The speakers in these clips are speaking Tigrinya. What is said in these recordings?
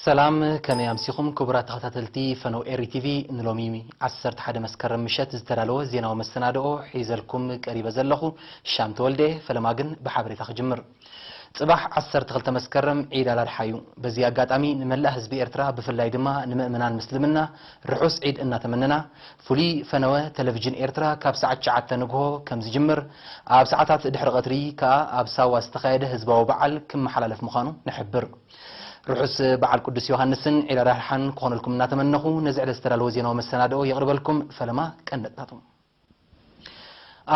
ሰላም፣ ከመይ ኣምሲኹም ክቡራት ተኸታተልቲ ፈነው ኤሪ ቲቪ? ንሎሚ ዓሰርተ ሓደ መስከረም ምሸት ዝተዳለወ ዜናዊ መሰናድኦ ሒዘልኩም ቀሪበ ዘለኹ ሻም ተወልደ። ፈለማ ግን ብሓበሬታ ክጅምር። ጽባሕ ዓሰርተ ክልተ መስከረም ዒድ ኣልኣድሓ እዩ። በዚ ኣጋጣሚ ንመላእ ህዝቢ ኤርትራ፣ ብፍላይ ድማ ንምእመናን ምስልምና ርሑስ ዒድ እናተመነና፣ ፍሉይ ፈነወ ቴሌቪዥን ኤርትራ ካብ ሰዓት ትሽዓተ ንግሆ ከም ዝጅምር፣ ኣብ ሰዓታት ድሕሪ ቀትሪ ከኣ ኣብ ሳዋ ዝተኻየደ ህዝባዊ በዓል ክመሓላለፍ ምዃኑ ንሕብር። ርሑስ በዓል ቅዱስ ዮሃንስን ዒድ ኣልኣድሓን ክኾነልኩም እናተመነኹ፣ ነዚ ዕለት ዝተዳለወ ዜናዊ መሰናድኦ የቕርበልኩም። ፈለማ ቀንዲ ነጥብታቱ።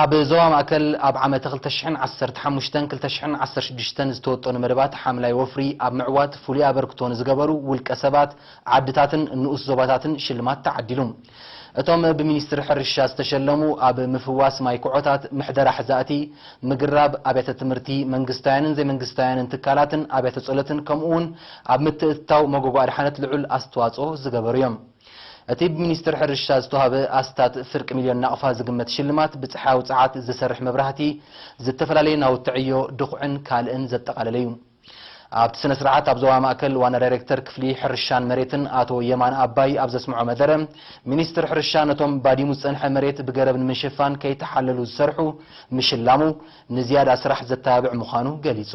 ኣብ ዞባ ማእከል ኣብ ዓመተ ክልተ ሽሕን ዓሰርተ ሓሙሽተን ክልተ ሽሕን ዓሰርተ ሽዱሽተን ዝተወጠኑ መደባት ሓምላይ ወፍሪ ኣብ ምዕዋት ፍሉይ ኣበርክቶ ንዝገበሩ ውልቀ ሰባት፣ ዓድታትን ንኡስ ዞባታትን ሽልማት ተዓዲሉ። እቶም ብሚኒስትሪ ሕርሻ ዝተሸለሙ ኣብ ምፍዋስ ማይ ኩዖታት፣ ምሕደራ ሕዛእቲ፣ ምግራብ ኣብያተ ትምህርቲ መንግስታውያንን ዘይመንግስታውያንን ትካላትን ኣብያተ ጸሎትን ከምኡ እውን ኣብ ምትእትታው መጎጎ ኣድሓነት ልዑል ኣስተዋጽኦ ዝገበሩ እዮም። እቲ ብሚኒስትሪ ሕርሻ ዝተዋህበ ኣስታት ፍርቂ ሚልዮን ናቕፋ ዝግመት ሽልማት ብጸሓያዊ ጸዓት ዝሰርሕ መብራህቲ፣ ዝተፈላለየ ናውቲ ዕዮ፣ ድኹዕን ካልእን ዘጠቓለለ እዩ። ኣብቲ ስነ ስርዓት ኣብ ዞባ ማእከል ዋና ዳይሬክተር ክፍሊ ሕርሻን መሬትን ኣቶ የማነ ኣባይ ኣብ ዘስምዖ መደረ፣ ሚኒስትር ሕርሻ ነቶም ባዲሙ ዝጸንሐ መሬት ብገረብ ንምሽፋን ከይተሓለሉ ዝሰርሑ ምሽላሙ ንዝያዳ ስራሕ ዘተባብዕ ምዃኑ ገሊጹ።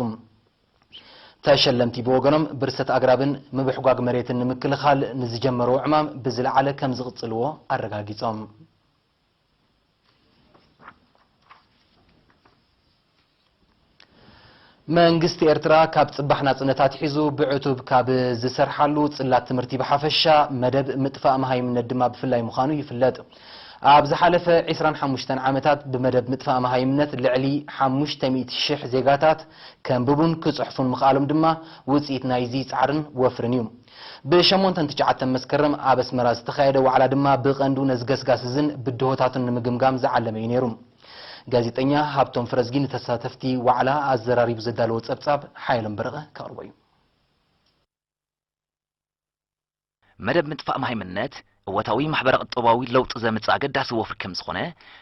ተሸለምቲ ብወገኖም ብርሰት ኣግራብን ምብሕጓግ መሬትን ንምክልኻል ንዝጀመርዎ ዕማም ብዝለዓለ ከም ዝቕጽልዎ ኣረጋጊጾም። መንግስቲ ኤርትራ ካብ ጽባሕ ናጽነት ኣትሒዙ ብዕቱብ ካብ ዝሰርሓሉ ጽላት ትምህርቲ ብሓፈሻ፣ መደብ ምጥፋእ መሃይምነት ድማ ብፍላይ ምዃኑ ይፍለጥ። ኣብ ዝሓለፈ ዕስራን ሓሙሽተን ዓመታት ብመደብ ምጥፋእ መሃይምነት ልዕሊ ሓሙሽተ ሚእቲ ሽሕ ዜጋታት ከንብቡን ክጽሕፉን ምኽኣሎም ድማ ውጽኢት ናይዚ ጻዕርን ወፍርን እዩ። ብሸሞንተን ትሽዓተን መስከረም ኣብ ኣስመራ ዝተኻየደ ዋዕላ ድማ ብቐንዱ ነዚ ገስጋስ እዝን ብድሆታቱን ንምግምጋም ዝዓለመ እዩ ነይሩ። ጋዜጠኛ ሃብቶም ፍረዝጊ ንተሳተፍቲ ዋዕላ ኣዘራሪቡ ዘዳለዎ ጸብጻብ ሓይሎም በረቐ ከቕርቦ እዩ። መደብ ምጥፋእ መሃይምነት እወታዊ ማሕበረ ቁጠባዊ ለውጢ ዘምጽእ ኣገዳሲ ወፍሪ ከም ዝኾነ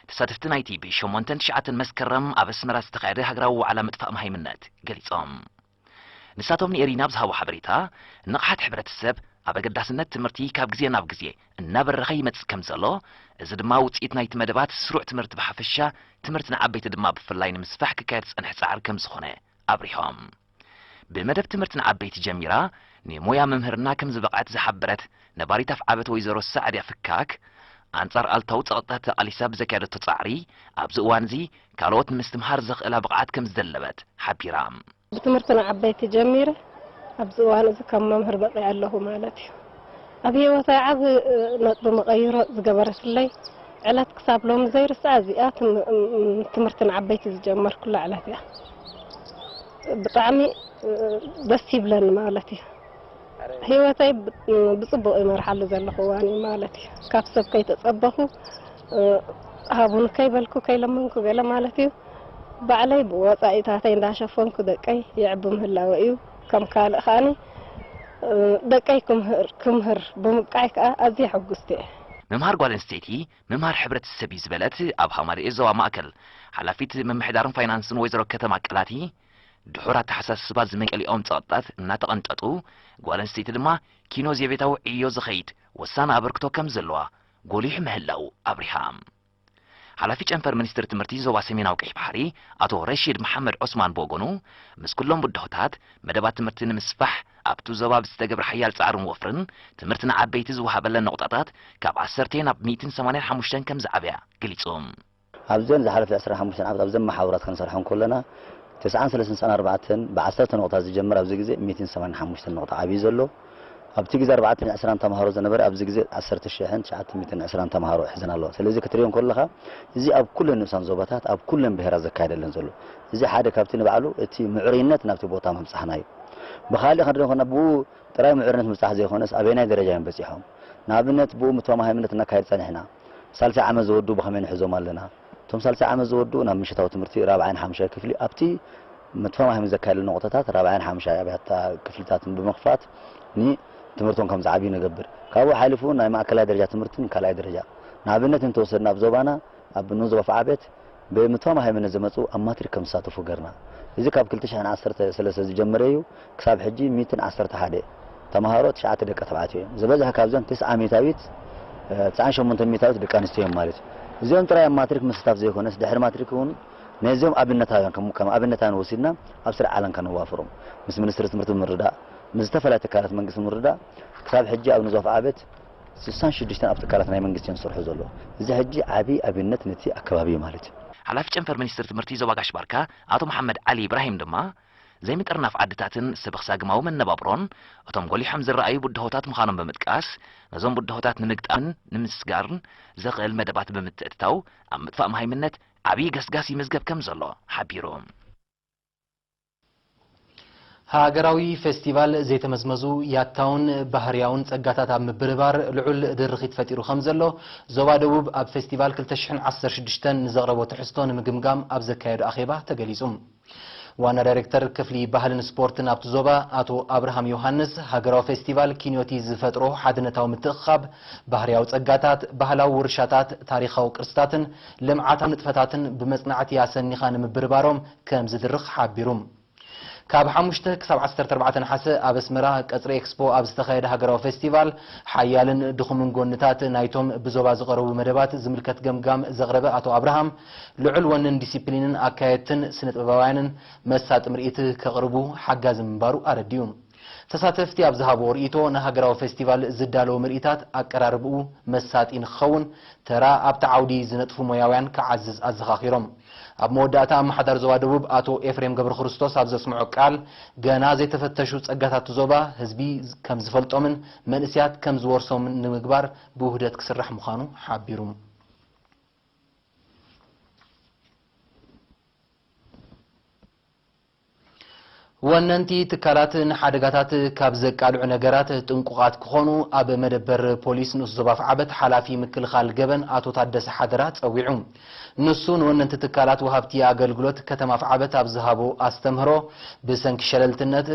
ተሳተፍቲ ናይቲ ብሸሞንተን ትሽዓተን መስከረም ኣብ ኣስመራ ዝተኻየደ ሃገራዊ ዋዕላ ምጥፋእ መሃይምነት ገሊጾም። ንሳቶም ንኤሪና ኣብ ዝሃቦ ሓበሬታ፣ ንቕሓት ሕብረተሰብ ኣብ ኣገዳስነት ትምህርቲ ካብ ግዜ ናብ ግዜ እናበረኸ ይመጽእ ከም ዘሎ፣ እዚ ድማ ውጽኢት ናይቲ መደባት ስሩዕ ትምህርቲ ብሓፈሻ፣ ትምህርቲ ንዓበይቲ ድማ ብፍላይ ንምስፋሕ ክካየድ ዝጸንሐ ጻዕሪ ከም ዝኾነ ኣብሪሆም። ብመደብ ትምህርቲ ንዓበይቲ ጀሚራ ንሞያ ምምህርና ከም ዝበቕዐት ዝሓበረት ነባሪት ኣፍዓበት ወይዘሮ ሳዕድያ ፍካክ፣ ኣንጻር ኣሉታዊ ጸቕጥታት ተቓሊሳ ብዘካየደቶ ጻዕሪ፣ ኣብዚ እዋን እዚ ካልኦት ንምስትምሃር ዘኽእላ ብቕዓት ከም ዝደለበት ሓቢራ። ብትምህርቲ ንዓበይቲ ጀሚረ ኣብዚ እዋን እዚ ከም መምህር በቒዐ ኣለኹ ማለት እዩ። ኣብ ህይወተይ ዓቢ፣ እ፣ ነጥቢ መቐይሮ ዝገበረትለይ ዕለት ክሳብ ሎሚ ዘይርስዓ እዚኣ ትም-፣ እም፣ ትምህርቲ ንዓበይቲ ዝጀመርኩላ ዕለት እያ። ብጣዕሚ፣ እ፣ ደስ ይብለኒ ማለት እዩ። ህይወተይ ብ-፣ ብጽቡቕ ይመርሓሉ ዘለኹ እዋን እዩ ማለት እዩ። ካብ ሰብ ከይተጸበኹ፣ እ፣ ሃቡኒ ከይበልኩ፣ ከይለመንኩ ገለ ማለት እዩ። ባዕለይ ብወጻኢታተይ እንዳሸፈንኩ ደቀይ የዕቢ ምህላወ እዩ። ከም ካልእ ከኣኒ፣ እ፣ ደቀይ ክምህር፣ ክምህር ብምብቃይ ከኣ ኣዝየ ሕጉስቲ እየ። ምምሃር ጓል ኣንስተይቲ ምምሃር ሕብረተሰብ እዩ ዝበለት ኣብ ሃማደኤ ዞባ ማእከል ሓላፊት ምምሕዳርን ፋይናንስን ወይዘሮ ከተማ ቀላቲ፣ ድሑር ኣተሓሳስባ ዝመንቀሊኦም ጸቕጥታት እናተቐንጠጡ፣ ጓል ኣንስተይቲ ድማ ኪኖ ዘቤታዊ ዕዮ ዝኸይድ ወሳኒ ኣበርክቶ ከም ዘለዋ ጎሊሑ ምህላው ኣብሪሃ። ሓላፊ ጨንፈር ሚኒስትሪ ትምህርቲ ዞባ ሰሜናዊ ቀይሕ ባሕሪ ኣቶ ረሺድ መሓመድ ዑስማን ብወገኑ፣ ምስ ኩሎም ብድሆታት መደባት ትምህርቲ ንምስፋሕ ኣብቲ ዞባ ብዝተገብረ ሓያል ጻዕርን ወፍርን ትምህርቲ ንዓበይቲ ዝወሃበለን ነቑጣታት ካብ ዓሰርተ ናብ ሚእትን ሰማንያን ሓሙሽተን ከም ዝዓበያ ገሊጹ። ኣብዘን ዝሓለፈ ዕስራን ሓሙሽተን ዓመት ኣብዘን መሓውራት ክንሰርሖ እንከለና፣ ተስዓን ሰለስተን ተስዓን ኣርባዕተን ብዓሰርተ ነቑጣ ዝጀምር ኣብዚ ግዜ ሚእትን ሰማንያን ሓሙሽተን ነቑጣ ዓብዩ ዘሎ። ኣብቲ ግዜ ኣርባዕተን ዕስራን ተምሃሮ ዝነበረ ኣብዚ ግዜ ዓሰርተ ሽሕን ትሽዓተ ሚእትን ዕስራን ተምሃሮ ይሕዘን ኣለዋ። ስለዚ ክትሪኦ እንከለኻ፣ እዚ ኣብ ኩለን ንኡሳን ዞባታት፣ ኣብ ኩለን ብሄራት ዘካየደለን ዘሎ። እዚ ሓደ ካብቲ ንባዕሉ እቲ ምዕሩይነት ናብቲ ቦታ ምብጻሕና እዩ። ብኻልእ ክንርኢ እንከለና፣ ብኡ ጥራይ ምዕሩይነት ምብጻሕ ዘይኮነስ፣ ኣበየናይ ደረጃ እዮም በጺሖም? ንኣብነት፣ ብኡ ምትማም ሃይምነት እናካየድ ጸኒሕና። ሳልሳይ ዓመት ዝወዱ ብኸመይ ንሕዞም ኣለና? እቶም ሳልሳይ ዓመት ዝወዱ ናብ ምሸታዊ ትምህርቲ ራብዓይን ሓሙሻይ ክፍሊ ኣብቲ ምትማም ሃይምነት ዘካየደሉ ነቑጣታት ራብዓይን ሓሙሻይ ኣብያተ ክፍልታትን ብምኽፋት ንትምህርቶም ከም ዝዓብዩ ንገብር። ካብኡ ሓሊፉ ናይ ማእከላይ ደረጃ ትምህርትን ካልኣይ ደረጃ ንኣብነት እንተወሰድና ኣብ ዞባና ኣብ ንኡስ ዞባ ኣፍዓበት ብምትማም ሃይምነት ዝመጹ ኣብ ማትሪክ ከም ዝሳተፉ ገርና። እዚ ካብ ክልተ ሽሕን ዓሰርተ ሰለስተ ዝጀመረ እዩ። ክሳብ ሕጂ ሚእትን ዓሰርተ ሓደ ተምሃሮ ትሽዓተ ደቂ ተባዕትዮ እዮም። ዝበዝሐ ካብዞም ተስዓ ሚእታዊት፣ እ፣ ተስዓን ሸሞንተን ሚእታዊት ደቂ ኣንስትዮ እዮም ማለት እዩ። እዚኦም ጥራይ ኣብ ማትሪክ ምስታፍ ዘይኮነስ፣ ድሕሪ ማትሪክ እውን ነዚኦም ኣብነታውያን ከም፣ ከም ኣብነታውያን ወሲድና ኣብ ስራሕ ዓለም ከነዋፍሮም፣ ምስ ሚኒስትሪ ትምህርቲ ብምርዳእ፣ ምስ ዝተፈላለዩ ትካላት መንግስቲ ብምርዳእ፣ ክሳብ ሕጂ ኣብ ንዞፍ ዓበት ስሳን ሽዱሽተን ኣብ ትካላት ናይ መንግስቲ እዮም ዝሰርሑ ዘለዉ። እዚ ሕጂ ዓቢ ኣብነት ነቲ ኣከባቢ እዩ ማለት እዩ። ሓላፊ ጨንፈር ሚኒስትሪ ትምህርቲ ዞባ ጋሽ ባርካ ኣቶ መሓመድ ዓሊ ኢብራሂም ድማ፣ ዘይምጥርናፍ ዓድታትን ስብኽ ሳግማዊ መነባብሮን እቶም ጎሊሖም ዝረኣዩ ብድሆታት ምዃኖም ብምጥቃስ፣ ነዞም ብድሆታት ንምግጣምን ንምስጋርን ዘኽእል መደባት ብምትእትታው፣ ኣብ ምጥፋእ መሃይምነት ዓብዪ ገስጋስ ይምዝገብ ከም ዘሎ ሓቢሩ። ሃገራዊ ፌስቲቫል ዘይተመዝመዙ ያታውን ባህርያውን ጸጋታት ኣብ ምብርባር ልዑል ድርኺት ፈጢሩ ከም ዘሎ ዞባ ደቡብ ኣብ ፌስቲቫል ክልተ ሽሕን ዓሰርተ ሽዱሽተን ንዘቕረቦ ትሕዝቶ ንምግምጋም ኣብ ዘካየዶ ኣኼባ ተገሊጹ። ዋና ዳይሬክተር ክፍሊ ባህልን ስፖርትን ኣብቲ ዞባ ኣቶ ኣብርሃም ዮሃንስ፣ ሃገራዊ ፌስቲቫል ኪንዮቲ ዝፈጥሮ ሓድነታዊ ምትእኽኻብ፣ ባህርያዊ ጸጋታት፣ ባህላዊ ውርሻታት፣ ታሪኻዊ ቅርስታትን ልምዓታዊ ንጥፈታትን ብመጽናዕቲ ኣሰኒኻ ንምብርባሮም ከም ዝድርኽ ሓቢሩ። ካብ ሓሙሽተ ክሳብ ዓሰርተ ኣርባዕተ ነሓሰ ኣብ ኣስመራ ቀጽሪ ኤክስፖ ኣብ ዝተኻየደ ሃገራዊ ፌስቲቫል፣ ሓያልን ድኹምን ጎንታት ናይቶም ብዞባ ዝቐረቡ መደባት ዝምልከት ገምጋም ዘቕረበ ኣቶ ኣብርሃም፣ ልዑል ወንን ዲሲፕሊንን ኣካየድትን ስነ ጥበባውያንን መሳጢ ምርኢት ከቕርቡ ሓጋዚ ምንባሩ ኣረዲኡ። ተሳተፍቲ ኣብ ዝሃብዎ ርእይቶ፣ ንሃገራዊ ፌስቲቫል ዝዳለዉ ምርኢታት ኣቀራርብኡ መሳጢ ንክኸውን፣ ተራ ኣብቲ ዓውዲ ዝነጥፉ ሞያውያን ክዓዝዝ ኣዘኻኺሮም። ኣብ መወዳእታ ኣመሓዳሪ ዞባ ደቡብ ኣቶ ኤፍሬም ገብረክርስቶስ ኣብ ዘስምዖ ቃል፣ ገና ዘይተፈተሹ ጸጋታት ዞባ ህዝቢ ከም ዝፈልጦምን መንእስያት ከም ዝወርሶምን ንምግባር ብውህደት ክስራሕ ምዃኑ ሓቢሩ። ወነንቲ ትካላት ንሓደጋታት ካብ ዘቃልዑ ነገራት ጥንቁቓት ክኾኑ ኣብ መደበር ፖሊስ ንኡስ ዞባ ኣፍዓበት ሓላፊ ምክልኻል ገበን ኣቶ ታደሰ ሓደራ ጸዊዑ። ንሱ ንወነንቲ ትካላት ወሃብቲ ኣገልግሎት ከተማ ኣፍዓበት ኣብ ዝሃቦ ኣስተምህሮ፣ ብሰንኪ ሸለልትነት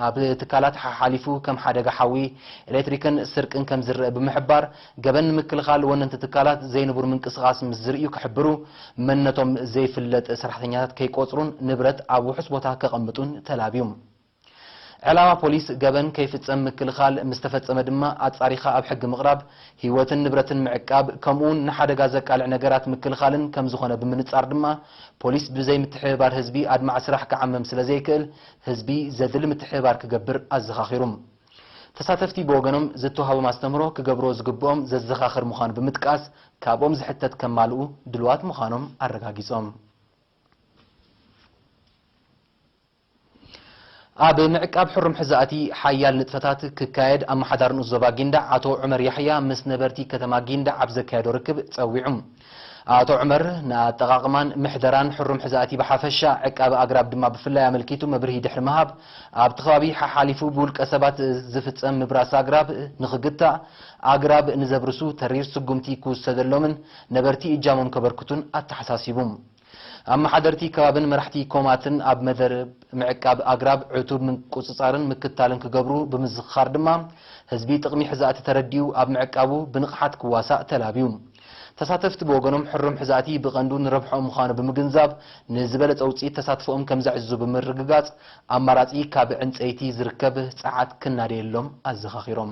ኣብ ትካላት ሓሓሊፉ ከም ሓደጋ ሓዊ፣ ኤሌክትሪክን ስርቅን ከም ዝረአ ብምሕባር፣ ገበን ንምክልኻል ወነንቲ ትካላት ዘይንቡር ምንቅስቓስ ምስ ዝርእዩ ክሕብሩ፣ መንነቶም ዘይፍለጥ ሰራሕተኛታት ከይቆጽሩን ንብረት ኣብ ውሑስ ቦታ ከቐምጡን ተላብዩ። ዕላማ ፖሊስ ገበን ከይፍጸም ምክልኻል፣ ምስ ተፈጸመ ድማ ኣጻሪኻ ኣብ ሕጊ ምቕራብ፣ ህይወትን ንብረትን ምዕቃብ፣ ከምኡውን ንሓደጋ ዘቃልዕ ነገራት ምክልኻልን ከም ዝኾነ ብምንጻር ድማ፣ ፖሊስ ብዘይ ምትሕብባር ህዝቢ ኣድማዒ ስራሕ ክዓምም ስለ ዘይክእል፣ ህዝቢ ዘድሊ ምትሕብባር ክገብር ኣዘኻኺሩ። ተሳተፍቲ ብወገኖም፣ ዝተዋህቦም ኣስተምህሮ ክገብርዎ ዝግብኦም ዘዘኻኽር ምዃኑ ብምጥቃስ፣ ካብኦም ዝሕተት ከማልኡ ድልዋት ምዃኖም ኣረጋጊጾም። ኣብ ምዕቃብ ሕሩም ሕዛእቲ ሓያል ንጥፈታት ክካየድ ኣመሓዳሪ ንኡስ ዞባ ጊንዳዕ ኣቶ ዑመር ያሕያ ምስ ነበርቲ ከተማ ጊንዳዕ ኣብ ዘካየዶ ርክብ ጸዊዑ። ኣቶ ዑመር፣ ንኣጠቓቕማን ምሕደራን ሕሩም ሕዛእቲ ብሓፈሻ፣ ዕቃበ ኣግራብ ድማ ብፍላይ ኣመልኪቱ መብርሂ ድሕሪ ምሃብ፣ ኣብቲ ከባቢ ሓሓሊፉ ብውልቀ ሰባት ዝፍጸም ምብራስ ኣግራብ ንኽግታእ፣ ኣግራብ ንዘብርሱ ተሪር ስጉምቲ ክውሰደሎምን ነበርቲ እጃሞም ከበርክቱን ኣተሓሳሲቡ። ኣመሓደርቲ ከባብን መራሕቲ ኮማትን ኣብ መደብ ምዕቃብ ኣግራብ ዕቱብ ምቁጽጻርን ምክትታልን ክገብሩ ብምዝኽኻር ድማ፣ ህዝቢ ጥቕሚ ሕዛእቲ ተረዲኡ ኣብ ምዕቃቡ ብንቕሓት ክዋሳእ ተላብዩ። ተሳተፍቲ ብወገኖም፣ ሕሩም ሕዛእቲ ብቐንዱ ንረብሕኦም ምዃኑ ብምግንዛብ፣ ንዝበለጸ ውጽኢት ተሳትፎኦም ከም ዘዕዝዙ ብምርግጋጽ፣ ኣማራጺ ካብ ዕንጸይቲ ዝርከብ ጸዓት ክናደየሎም ኣዘኻኺሮም።